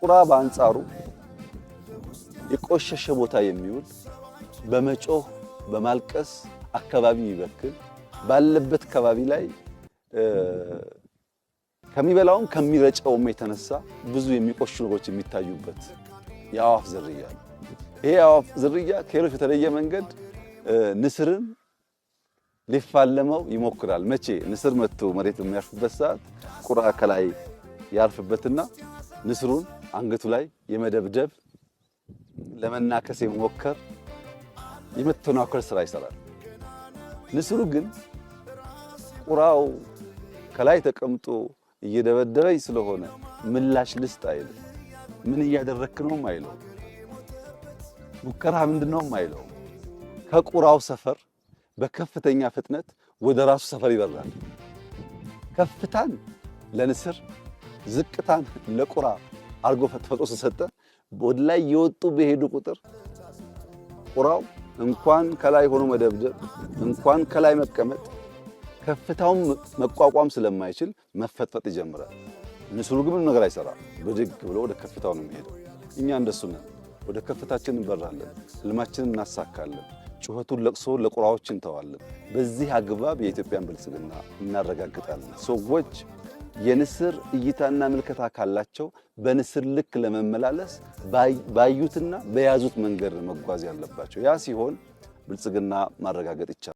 ቁራ በአንጻሩ የቆሸሸ ቦታ የሚውል፣ በመጮህ በማልቀስ አካባቢ የሚበክል፣ ባለበት ከባቢ ላይ ከሚበላውም ከሚረጨውም የተነሳ ብዙ የሚቆሽሹ ነገሮች የሚታዩበት የአዋፍ ዝርያ ነው። ይሄ የአዋፍ ዝርያ ከሌሎች በተለየ መንገድ ንስርን ሊፋለመው ይሞክራል። መቼ ንስር መጥቶ መሬት በሚያርፍበት ሰዓት ቁራ ከላይ ያርፍበትና ንስሩን አንገቱ ላይ የመደብደብ፣ ለመናከስ የመሞከር፣ የመተናኮል ስራ ይሰራል። ንስሩ ግን ቁራው ከላይ ተቀምጦ እየደበደበኝ ስለሆነ ምላሽ ልስጥ አይልም። ምን እያደረክ ነውም አይለው። ሙከራ ምንድነውም አይለው። ከቁራው ሰፈር በከፍተኛ ፍጥነት ወደ ራሱ ሰፈር ይበራል። ከፍታን ለንስር ዝቅታን ለቁራ አርጎ ተፈጥሮ ስለሰጠ ወደ ላይ የወጡ በሄዱ ቁጥር ቁራው እንኳን ከላይ ሆኖ መደብደብ፣ እንኳን ከላይ መቀመጥ፣ ከፍታውን መቋቋም ስለማይችል መፈጥፈጥ ይጀምራል። ንስሩ ግን ምንም ነገር አይሰራም። ብድግ ብሎ ወደ ከፍታው ነው የሚሄደው። እኛ እንደሱ ነን። ወደ ከፍታችን እንበራለን፣ ህልማችንን እናሳካለን። ጩኸቱን፣ ለቅሶ ለቁራዎች እንተዋለን። በዚህ አግባብ የኢትዮጵያን ብልጽግና እናረጋግጣለን። ሰዎች የንስር እይታና ምልከታ ካላቸው በንስር ልክ ለመመላለስ ባዩትና በያዙት መንገድ መጓዝ ያለባቸው። ያ ሲሆን ብልጽግና ማረጋገጥ ይቻላል።